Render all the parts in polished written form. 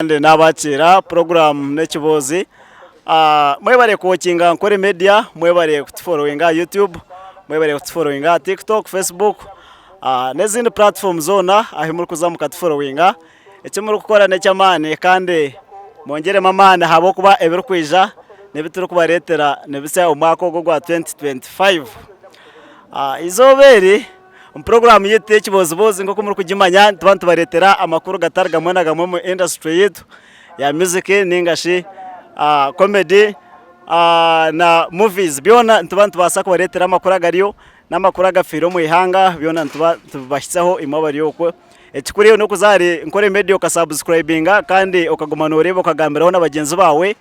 Kandi nabakiira puroguramu n'ekiboozi. Mwebare kuwokinga Nkore Media, mwebare kutuforowinga aha YouTube, mwebare kutuforowinga aha TikTok, Facebook n'ezindi puratifomu zoona ahu murikuza mukatuforowinga. Eki murikukora n'eky'amaani kandi mwongyeremu amaani ahabw'okuba ebirikwija n'ebi turikubareetera nibisya omu mwaka ogu ogwa 2025. Eizooba eri Omu puroguraamu yaitu ey'ekibooziboozi nk'oku murikugimanya nituba nitubareetera amakuru gatari gamwe na gamwe omu indasituri yaitu ya muziki nainga shi komedi na muvizi byona nituba nitubaasa kubareetera amakuru agariyo n'amakuru agafiire omu ihanga byona nituba nitubibahitsyaho imwe abari okwo. Ekikuru n'okuza ahari Nkore Media okasabusikurayibinga kandi okaguma nooreeba okagambiraho na bagyenzi baawe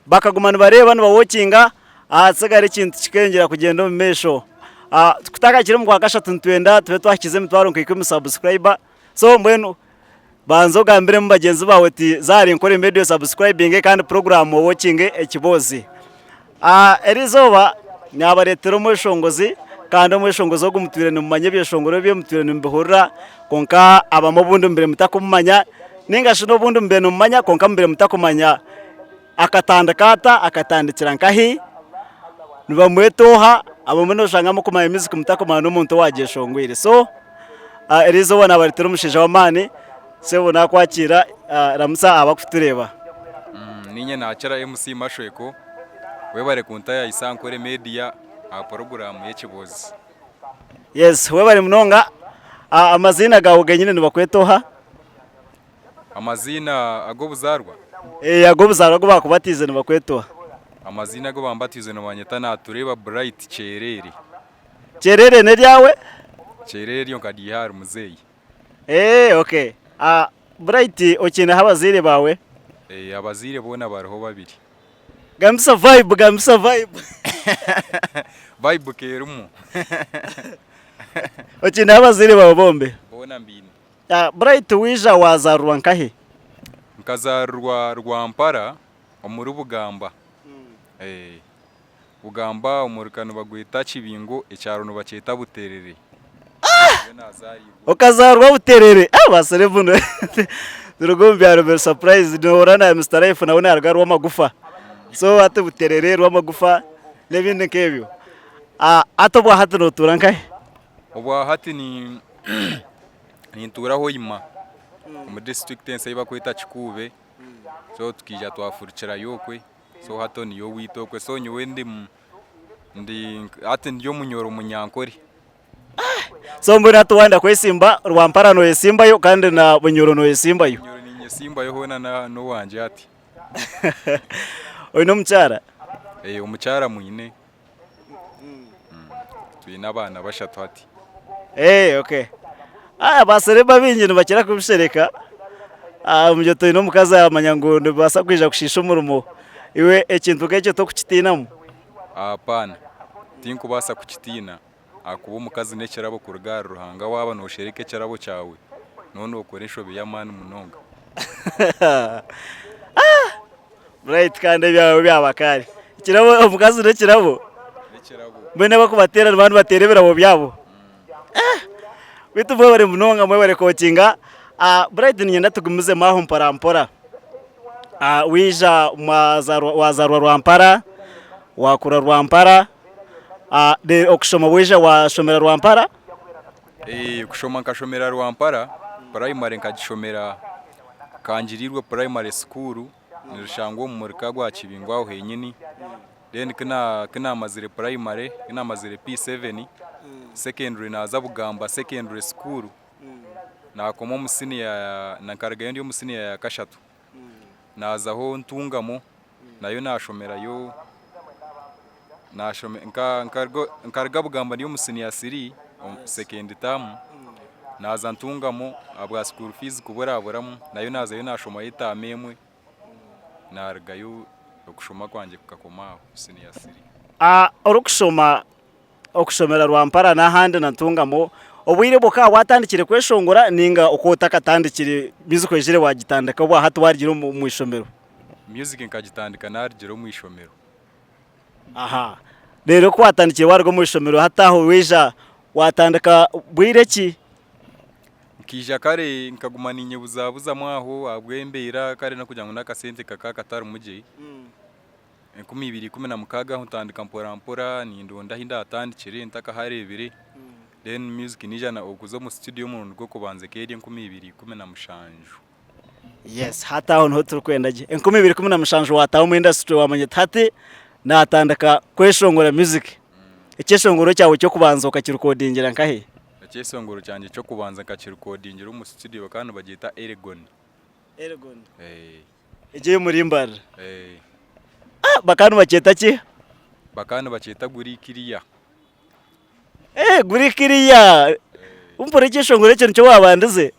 bakaguma nibareeba nibawokinga ahatsigara ekintu kikeyongyera kugyenda omu maisho. Kutakakiri omu kwakashatu nitwenda tube twahikize emitwaro nka ikumi subscriber so mbwenu banza ogambiremu bagyenzi baawe oti za ahari Nkore Media osubscribinge kandi puroguraamu owokinge ekiboozi. Eriizooba naabareetera omweshongozi kandi omweshongozi ogu mutwire nimumanya ebyeshongoro bye mutwire nimubihurira kwonka abamwe obundi mubaire mutakumumanya nainga shi n'obundi mubaire nimumumanya kwonka mubaire mutakumanya Akatandika ata? Akatandikira nkahi? Nibamweta oha? Abamwe noshanga mukumanya music mutakumanya n'omuntu owagyeshongwire. So eriizooba nabaretera omushaija w'amaani, sebo nakwakiira ramutsya abakutureeba. Niinye naakira MC Mashweko, webare kuntayayisa Nkore Media aha puroguraamu y'ekiboozi. Yes, webare munonga. Amaziina gaawe genyine nibakweta oha? Amaziina ag'obuzaarwa? Ee, ag'obuzaarwa agu baakubatiize nibakweta oha? Amaziina agu bambatiize nibanyeta Natureeba Bright Kyerere. Kyerere n'eryawe? Kyerere eryo nkaryiha ahari muzeeyi. Ee, okay. Ah, Bright okiineho abazaire baawe? Ee, abazaire boona bariho babiri. Gambisa vibe, gambisa vibe. Vibe kerimu. Okiineho abazaire baawe bombi? Boona mbaine. Bright waija wazarirwa nkahi? Nkazarirwa Rwampara omuri Bugamba. Bugamba omuruka nibagweta Kibingo ekyaro nibakyeta Buterere. Niyo nazarirwe. Okazarirwa Buterere? Ah baserebu turuga omu byaro biri surprise nohurira na Mister Life nawe naruga Rwamagufa. So hati Buterere, Rwamagufa n'ebindi nk'ebyo. Hati obwahati notuura nkahi? Obwahati ni Nintuura Hoima omu disiturikiti ensi ei barikweta Kikuube so tukaija twafurukirayo okwe so hati niyo owaitu okwe so nyowe ndi ndi hati ndi omunyoro munyankore. So mbwenu hati waayenda kwesimba Rwampara nooyesimbayo kandi na Bunyoro nooyesimbayo? Bunyoro ninyesimbayo hoona n'owangye hati. Oine omukyara? Omukyara mwine. Twine abaana bashatu hati. Eh, okay. Ah, abaserebu abaingi nibakira kubishereka. Ah, omu gihe otaine omukazi amanya ngu nibibaasa kwija kushiisha omurimo. Iwe ekintu nk'ekyo tokukitiinamu? Apaana, tinkubaasa kukitiina ahakuba omukazi n'ekirabo kuruga ahari Ruhanga. Waaba nooshereka ekirabo kyawe, nooba nookora enshobe y'amaani munonga. Bright kandi ebyawe byaba kare. Ekirabo omukazi n'ekirabo. N'ekirabo. Mbwenu abakubateera nibaba nibateera ebirabo byabo. Eh! Beitu mwebare munonga mwebare kwokinga. Ah, Bright niinyenda tugumizemu aho mpora mpora. Ah, waija mwazarwa wazarwa Rwampara, wakura Rwampara, ah, reero okushoma waija washomera Rwampara. Eh, kushoma nkashomera Rwampara, purayimare nkagishomera Kangirirwe Primary School nirishangwa omu murika gwa Kibingo aho henyini then ku namazire primary ku namazire P7 secondary naza Bugamba Secondary School nakoma omu senior nkarugayo ndi omu senior ya kashatu nazaho Ntungamo nayo nashomerayo nkaruga Bugamba ndi omu senior 3 second term Naaza Ntungamo ahabwa school fees kuburaburamu nayo naazayo naashomayo etaama emwe naarugayo okushoma kwangye kukakoma aho senior three. Orikushoma okushomera Rwampara n'ahandi na Ntungamo, obwire obwo okaba waatandikire kweshongora nainga okaba otakatandikire music oizire waagitandika obwahati waarugire omu ishomero? Music nkagitandika naarugire omu ishomero. Aha. Reero ku waatandikire waaruga omu ishomero hati aho waija waatandika bwire ki? Nkaija kare nkaguma ninyebuzabuzamu aho ahabw'embeera kare n'okugira ngu n'akasente kakaba katarimu gye. 2016 aho ntandika mpora mpora nindonda ahu ndatandikire ntakahareebire then music naija okuza omu studio omurundi gw'okubanza ekaba eri 2017. Yes, hati aho niho turikwenda gye. 2017 waataaha omu industry waamanya oti hati naatandika kweshongora music. Ekyeshongoro kyawe ky'okubanza okakirikodingira nkahi? Ekyeshongoro kyangye ky'okubanza nkakirikodingira omu studio bakaba nibagyeta Elgon. Elgon. Egyo ey'omuri Mbarara. Ah, bakaba nibakyeta ki? Bakaba nibakyeta Gurikiriya. Eh, Gurikiriya. Mpurira ekyeshongoro ekyo nikyo waabandize.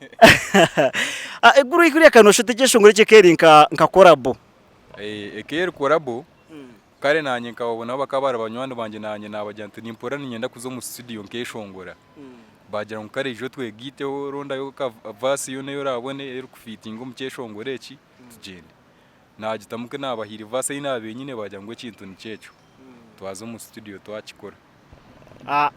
Ah, Gurikiriya ka nooshuta ekyeshongoro ekyo eka eri nka nka korabo. Eka eri korabo, kare naanye nkababona bakaba bari banywani bangye naanye naabagira nti nimpurira niinyenda kuza omu studio nkeshongora. Baagira ngu kare ija otwegaiteho rondayo ka verse yoona ei oraabone erikufiitinga omu kyeshongoro eki tugyende. Naagitamu ku naabahaire verse ei naabaire nyine baagira ngu ekintu nikyo ekyo. Twaza omu studio twakikora.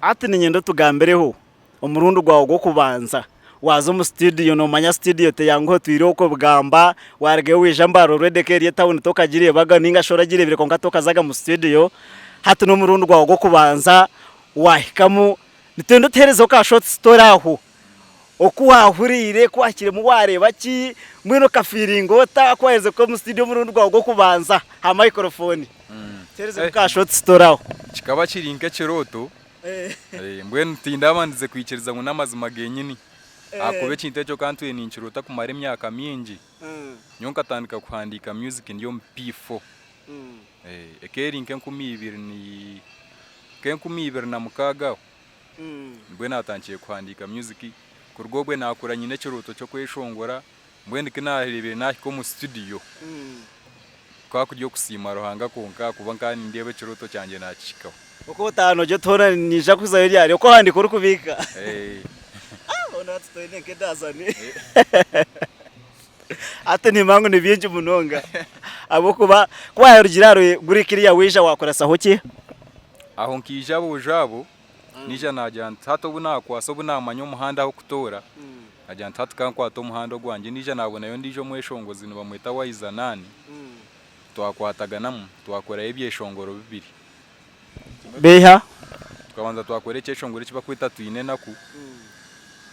Hati niinyenda otugambireho omurundi gwawe gw'okubanza waaza omu studio noomanya studio teyanguha otwire okwo obugamba waarugayo waija Mbarara already eka eri etawuni tokagireebaga nainga shi oragireebire kwonka tokazaga mu studio hati n'omurundi gwawe gw'okubanza waahikamu Nitwenda otuheerezeho ka short story aho, oku waahuriire, ku waahikiremu waareeba ki, mbwenu okafiiringa ota ku waaherize kuba omu studio omurundi gwawe gw'okubanza aha microphone? Tuheerezeho ka short story aho. Kikaba kiri nk'ekirooto, mbwenu tindabandize kwikiriza ngu n'amazima genyini ahakuba ekintu ekyo ka ntwire ninkiroota kumara emyaka mingi. Nyowe nkatandika kuhandiika music ndi omu P4. Eka eri nk'enkumi ibiri na mukaaga aho nibwo naatandikire kuhandiika music. Kuruga obwe naakura nyine ekirooto ky'okweshongora, mbwenu ku naareebire naahika omu studio, kukaba kuri okusiima Ruhanga kwonka ahakuba nkaba nindeeba ekirooto kyangye naakihikaho. Oku otaaha nogira oti hoona niinyija kuzayo ryari? Oku ohandiika orikubiika? Hoona hati twine nk'edaazani. Hati nimanya ngu ni bingi munonga ahabw'okuba ku waarugire aha guri kiriya waija waakurasaho ki? Aho nkaija aboojo abo naija naagira nti hati obu naakwasa obu naamanya omuhanda ah'okutoora, naagira nti hati ka nkwate omuhanda ogwangye. Naija naabonayo ondiijo omweshongozi nibamweta Waiza Nani, twakwataganamu twakorayo ebyeshongoro bibiri. Biiha? Tukabanza twakora ekyeshongoro eki barikweta Twine Enaku,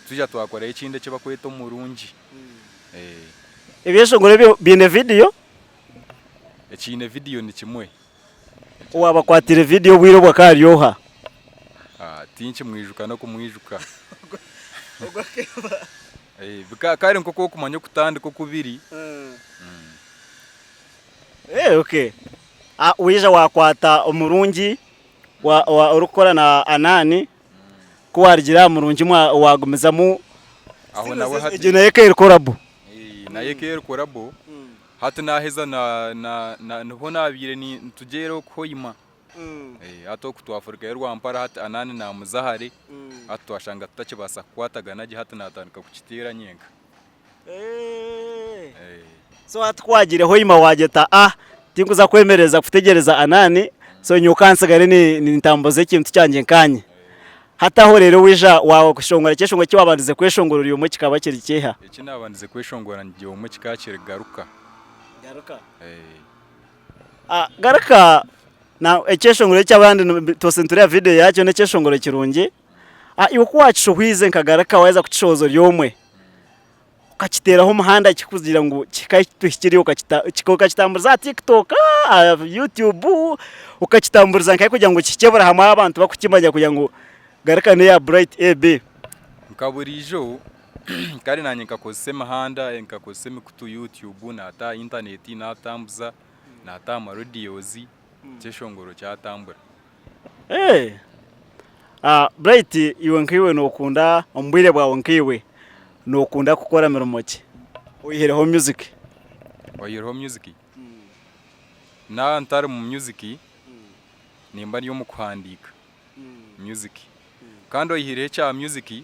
twija twakorayo ekindi eki barikweta Omurungi. Ebyeshongoro ebyo biine vidiyo? Ekiine vidiyo ni kimwe. Owaabakwatiire vidiyo obwire obwo akaba ari oha? Tinkimwijuka n'okumwijuka. Kare nk'oku orikumanya okutandika oku biri. Okay. Waija waakwata omurungi orikukora na Anani. Ku waarugire aha murungi waagumizamu Aho nawe hati egyo nayo eka eri korabo. Nayo eka eri korabo hati naheza niho nabaire nitugyeera oku Hoima hati oku twafurukayo Rwampara hati Anani namuza hare hati twashanga tutakibaasa kukwatagana gye hati natandika kukiteera nyenka. So hati ku waagiire Hoima waagira oti ah tinkuza kwemereza kutegyereza Anani so nyowe ka ntsigare nintambuza ekintu kyangye nkanye. Hati aho reero waija waashongora ekyeshongoro eki waabandize kweshongora ori omwe kikaba kiri kiiha? Eki naabandize kweshongora ndi omwe kikaba kiri Garuka. Garuka? Garuka ekyeshongoro eki abandi twose nitureeba vidiyo yaakyo n'ekyeshongoro kirungi. Iwe ku waakishohwize nka Garuka waaheza kukishohoza ori omwe, okakiteeraho omuhanda kikugira ngu kihike ahu tuhikire okakitamburiza aha TikTok, aha YouTube, okakitamburiza nkahi kugira ngu kihikye buri hamwe ahu abantu barikukimanya kugira ngu Garuka n'eya Bright AB. Nka buriijo kare naanye nkakozesa emihanda, nkakozesa emikutu YouTube, naata aha intaneti naatambuza, naata aha maredios, ekyeshongoro kyatambura. Bright iwe nkaiwe nokunda omu bwire bwawe nkaiwe nokunda kukora mirimo ki oyihireho music? Oyihireho music? Naaba ntari mu music nimba ndi omu kuhandiika music kandi oyihireho ekya music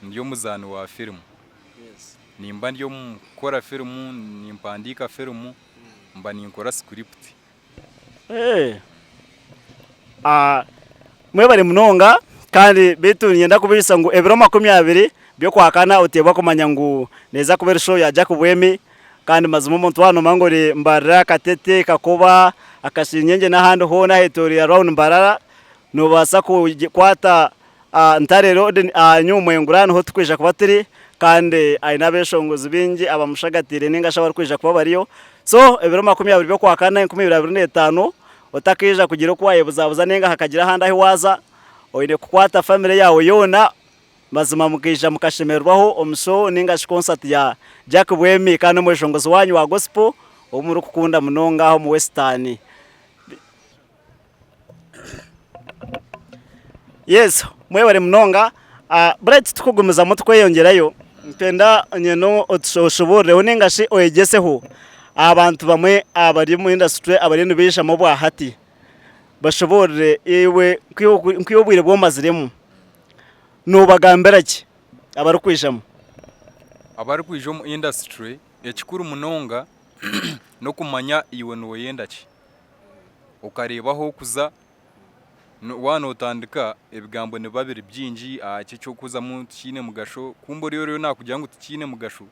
ndi omuzaani wa firimu nimba ndi omu kukora firimu nimpandiika firimu mba ninkora script. Mwebare munonga kandi beitu niinyenda kubaijusya ngu ebiro 20. by'Okwakana oteebwa kumanya ngu neeza kuba eri show ya Jack Bwemi kandi mazima omuntu waaba noomanya ngu ori Mbarara, Katete, Kakoba, Akashinyengye n'ahandi hoona aheetoreire around Mbarara noobaasa kukwata Ntare Road aha Mwengura niho turikwija kuba turi kandi aine abeshongozi baingi abamushagatiire ninga shi abarikwija kuba bariyo. So ebiro 20 by'Okwakana 2025 otakaija kugira oku wayebuzabuza ninga hakagira ahandi ahu waaza, oine kukwata famire yaawe yoona mazima mukaija mukashemererwaho omu show ninga shi concert ya Jack Bwemi kandi omweshongozi waanyu wa gospel ou murikukunda munonga aha omu Western. Yes, mwebare munonga. Ah, buriya titukugumizamu tukweyongyerayo, nitwenda nyine oshoboororeho ninga shi oyegyeseho abantu bamwe abari omu industry abariyo nibaijamu obwahati. Bashoboorore iwe nk'iwe obwire obu omaziremu, noobagambira ki abarikwijamu? Abarikwija omu industry ekikuru munonga n'okumanya iwe nooyenda ki. Okareeba ahu orikuza, waaba nootandika ebigambo nibiba biri bingi aha ki eky'okuzamu tikiine mugasho, kumbe oriya oriyo naakugira ngu tikiine mugasho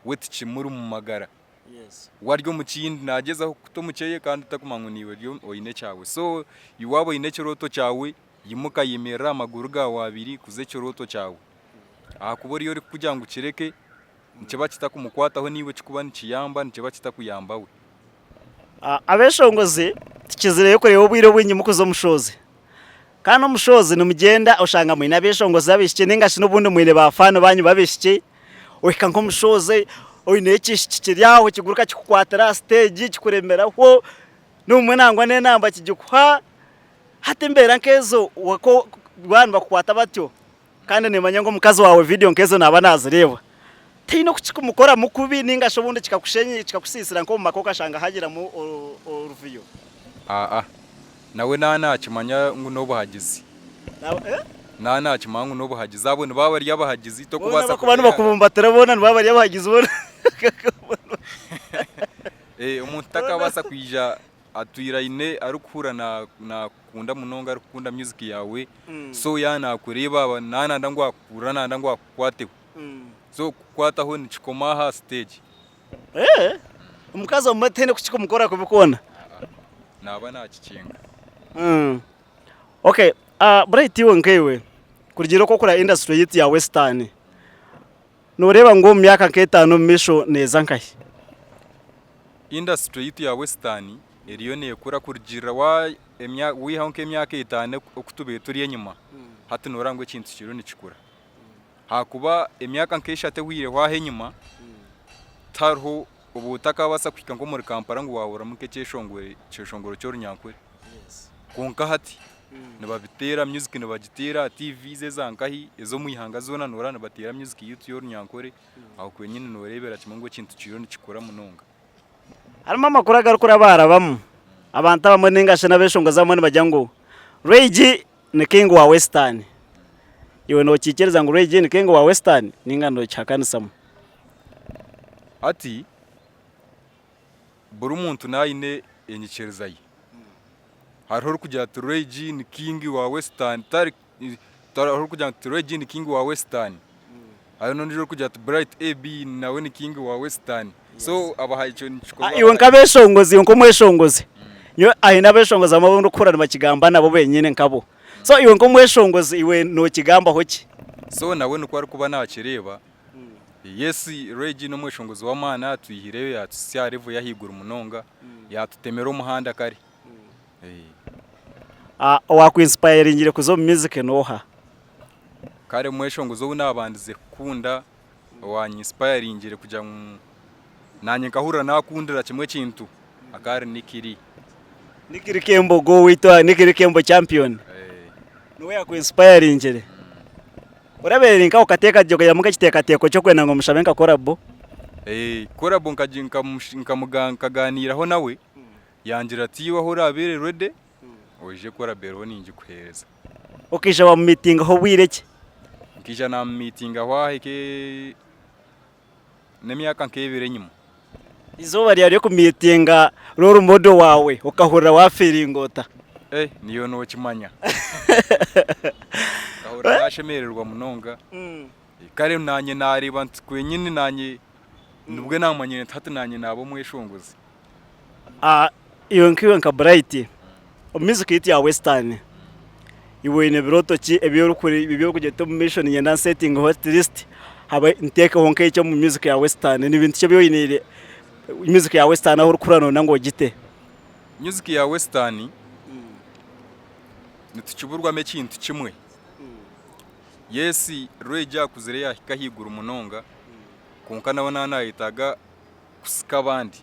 we tikimuri omu magara. We ari omu kindi naagyezaho kukuta omu kyeye kandi otakumanya ngu naiwe ori oine ekyawe. So iwe waaba oine ekirooto kyawe, imuka yemerera aha maguru gaawe abiri kuza ekirooto kyawe. Ahakuba oriya orikukugira ngu kireke, nikiba kitakumukwataho naiwe ekirikuba nikiyamba nikiba kitakuyamba we. Abeshongozi tukizireyo kureeba obwire obwingi mukuza omu shows. Kandi omu shows nimugyenda oshanga mwine abeshongozi abaishiki ninga shi n'obundi mwine ba faani banyu b'abaishiki, ohika nk'omu shows oineyo ekishiki kiri aho kiguruka kikukwatira aha siteegi kikuremeraho, n'obumwe nangwa n'enamba kigikuha. Hati embeera nk'ezo baaba nibakukwata batyo, Kandi nimanya ngu omukazi waawe vidiyo nk'ezo naaba naazireeba, tihaine oku kirikumukoramu kubi nainga shi obundi kikakusiisira nk'omu maka okashanga hagiramu oruvuyo. Aa, nawe naaba naakimanya ngu n'obuhagizi. Naaba naakimanya ngu n'obuhagizi. Abo nibaba bari abahagizi, tokubaasa. Boona abarikuba nibakubumbatira boona nibaba bari abahagizi boona. Omuntu takabaasa kwija Atwire aine arikuhurira nakukunda munonga arikukunda music yaawe so yaaba nakureeba aba naaba nayenda ngu akuhurire nayenda ngu akukwateho so kukukwataho nikikoma aha stage. Omukazi obumwe tihaine oku kikumukora kubi kwona? Naaba nakikinga. Okay, Bright iwe nkaiwe kurugiirira oku orikureeba industry yaitu ya western, Nooreeba ngu omu myaka nk'etaano omu maisho neeza nkahi? Industry yaitu ya Western eriyo neekura kurugiirira waihaho nk'emyaka etaano oku tubaire turi enyima, hati nooreeba ngu ekintu kiriyo nikikura. Ahakuba emyaka nk'eshatu ehweireho aho enyima, tihariho obu otakabaasa kuhika nk'omuri Kampala ngu waahuriramu nk'ekyeshongoro ky'orunyankore. Kwonka hati nibabiteera music nibagiteera aha TV eza nkahi ez'omu ihanga zoona nooreba nibateera music yaitu y'orunyankore aho kwenyini nooreebera kimwe ngu ekintu kiriyo nikikura munonga. Harimu amakuru agarikurabaarabamu abantu abamwe ninga shi n'abeshongozi abamwe nibagira ngu Ray G ni king wa western. Iwe nokiikiriza ngu Ray G ni king wa western ninga nokihakanisamu? Hati buri muntu naaba aine enyikiriza ye. Hariho orikugira ati Ray G ni king wa western, hariho orikugira ati Ray G ni king wa western, hariho n'ondiijo orikugira ati Bright AB nawe ni king wa western. So abaha ekyo nikikorwa. Iwe nk'abeshongozi, iwe nk'omweshongozi, nyowe haine abeshongozi abamwe abu ndikuhurira nibakigamba nabo benyine nkabo. So iwe nk'omweshongozi iwe nokigambaho ki? So nawe nikwo arikuba nakireeba. Yes Ray G n'omweshongozi w'amaani atwihireyo yatuhitsya aha level y'ahaiguru munonga, yatutemera omuhanda kare. Owaakwinsipayiringire kuza omu music n'oha? Kare omweshongozi ou naabandize kukunda owaanyinsipayiringire kugira ngu naanye nkahurira naakundira kimwe ekintu akaba ari Nick Lee. Nick Lee Kembogo owaitu aha, Nick Lee Kembo champion. Niwe yakwinsipayiringire. Orabeire nka okateekateeka okagiramu nk'ekiteekateeko ky'okwenda ngu omushabe nka korabo? Korabo nkagaaniiraho nawe. Yangira ati, Iwe ahu oraabeere ready, oije ku orabeereho ningikuheereza. Okaija wamumiitingaho bwire ki? Nkaija naamumiitingaho aha n'emyaka nk'ebiri enyima. Eizooba ryawe ry'okumiitinga role model waawe okahurira waafiiringa ota? Eh, niiwe nookimanya. Nkahurira naashemererwa munonga. Kare naanye naareeba nti kwenyini naanye nibwe naamanyire nti hati naanye naaba omweshongozi. Iwe nk'iwe nka Bright, omu music yaitu ya western, iwe oine birooto ki ebi orikugira oti omu maisho niinyenda nsetingeho at least habe nteekeho nk'eki omu music ya western, ni bintu ki ebi oiniire music ya western ahu orikuhurira nooyenda ngu ogite? Music ya western nitukiburwamu ekintu kimwe. Yes Rwegi akuzire yahika ahaiguru munonga kwonka nawe naaba nayetaaga kusika abandi.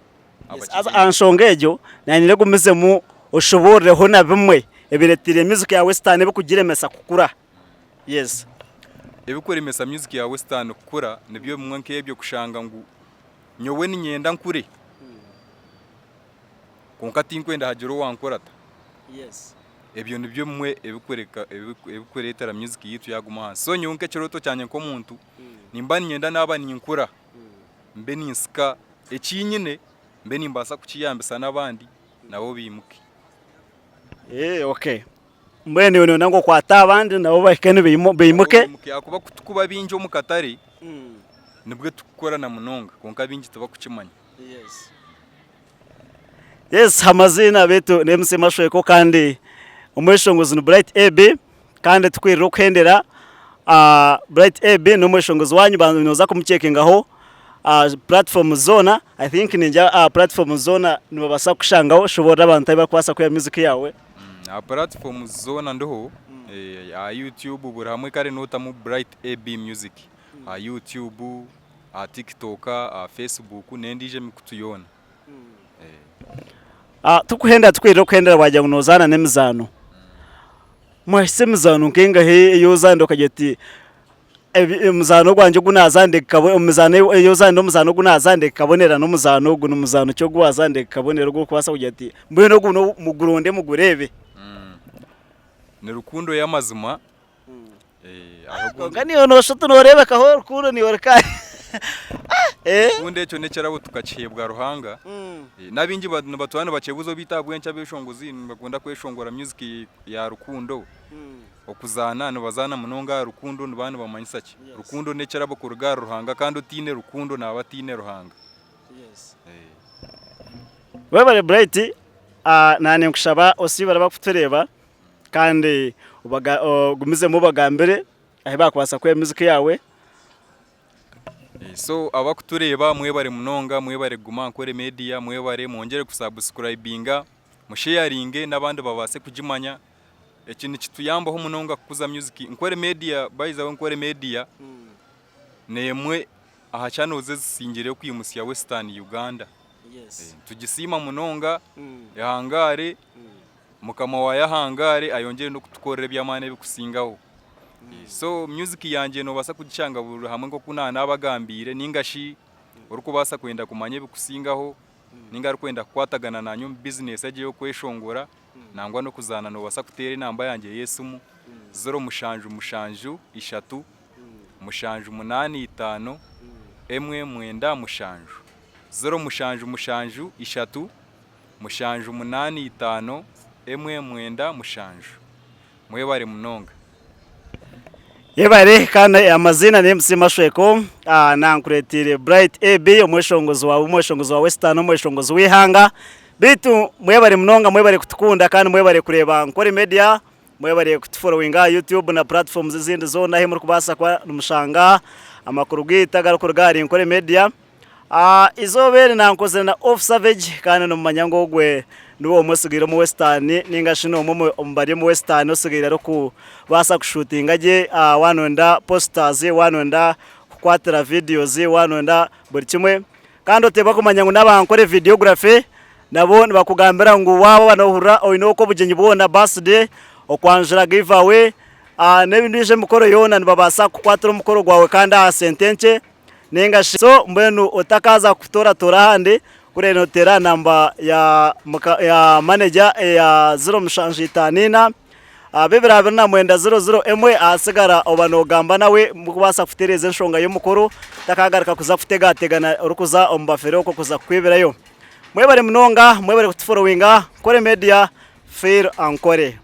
Haza aha nshonga egyo nanye gumizemu oshobororeho na bimwe ebireteire music ya western ebikugiremesa kukura. Yes. Ebikuremesa music ya western kukura nibyo bimwe nk'ebyo kushanga ngu nyowe niinyenda nkure kwonka tinkwenda hagire owankurata. Ebyo nibyo bimwe ebikureka ebikureetera music yaitu yaaguma ahansi. So nyowe nk'ekirooto kyangye nk'omuntu, nimba niinyenda naaba ninkura mbe ninsika eki nyine mbe nimbaasa kukiyambisa n'abandi nabo baimuke. Okay. Mbwenu iwe nooyenda ngu okwate abandi nabo bahike baimuke. Ahakuba ku turikuba baingi omu katare, nibwo turikukora na munonga kwonka baingi tibakukimanya. Yes, amaziina beitu ni MC Mashweko kandi omweshongozi ni Bright AB kandi tukwirire okuhendera Bright AB n'omweshongozi wanyu noza kumucekingaho aha platform zoona I think ningira aha platform zoona nibabaasa kukushangaho oshoboorore abantu ahu barikubaasa kwiha music yaawe. Aha platform zoona ndiho, aha YouTube buri hamwe kare notamu Bright AB Music aha YouTube, aha TikTok, aha Facebook n'endiijo emikutu yoona. Tukuhendera tukwirire okuhendera wagira ngu nozaana n'emizaano. Mwahitsya emizaano nk'engahi ei ozaanire okagira oti omuzaano ogwangye ogu naazaanire gukaba emizaano ei ozaanire omuzaano ogu naazaanire gukabonera n'omuzaano ogu ni muzaano ki ogu waazaanire gukabonera ogu orikubaasa kugira oti mbwenu ogu muguronde mugureebe? Ni rukundo y'amazima. Kwonka naiwe nooshusha oti nooreebekaho rukundo neeyoreka. Rukundo ekyo n'ekirabo tukakiheebwa Ruhanga. N'abaingi nibatuura nibakyebuuza beitu ahabw'enki abeshongozi nibakunda kweshongora music ya rukundo. Okuzaana nibazaana munonga aha rukundo nibaba nibamanyisa ki? Rukundo n'ekirabo kuruga ahari Ruhanga kandi otaine rukundo naaba ataine Ruhanga. Webare Bright, naanye ninkushaba osiibure abarikutureeba kandi ogumizemu obagambire ahu baakubaasa kwiha music yaawe. So abakutureeba mwebare munonga, mwebare kuguma aha Nkore Media, mwebare mwongyere kusabusikurayibinga, musheyaringe n'abandi babaase kugimanya. Eki nikituyambaho munonga kukuza music. Nkore Media by the way Nkore Media n'emwe aha channels ezisingireyo kwimutsya Western Uganda. Nitugisiima munonga, ehangaare. Mukama waayo ahangaare ayongyere n'okutukorera eby'amaani ebikusingaho. So music yangye noobaasa kugishanga buri hamwe nk'oku naanabagambiire nainga shi orikubaasa kwenda kumanya ebikusingaho nainga arikwenda kukwatagana naanye omu bizinesi egyo ey'okweshongora nangwa n'okuzaana noobaasa kuteera enamba yangye y'esimu ziro mushanju mushanju ishatu mushanju munaana itaano emwe mwenda mushanju, ziro mushanju mushanju ishatu mushanju munaana itaano emwe mwenda mushanju. Mwebare munonga. Yebare kandi amaziina ni MC Mashweko nankureteire Bright AB omweshongozi wawe omweshongozi wa Western omweshongozi w'eihanga beitu mwebare munonga mwebare kutukunda kandi mwebare kureeba Nkore Media mwebare kutuforowinga aha YouTube na platforms ezindi zoona ahu murikubaasa kuba nimushanga amakuru gaitu agarikuruga ahari Nkore Media. Eizooba eri nankozire na Off Savage kandi nimumanya ngu ogwe niwe omwe osigaire omu Western ninga shi n'omwe omu bari omu Western osigaire arikubaasa kushuutinga gye waaba noyenda posters, waaba noyenda kukwatira videos, waaba noyenda buri kimwe. Kandi oteebwa kumanya ngu n'abankore videography nabo nibakugambira ngu waaba nohurira oine obugyenyi bwona birthday, okwanjura, give away n'endiijo emikoro yoona nibabaasa kukukwatira omukoro gwawe kandi aha sente nkye. Ninga shi so mbwenu otakaaza kutooratoora ahandi, kuriya nooteera aha namba ya muka ya manager eya 0754 229 00 ahasigara oba noogamba nawe mukubaasa kutereeza enshonga y'omukoro otakagaruka kuza kutegategana orikuza omu bafere okwo kuza kukwibirayo. Mwebare munonga, mwebare kutuforowinga, Nkore Media, Feel Ankore.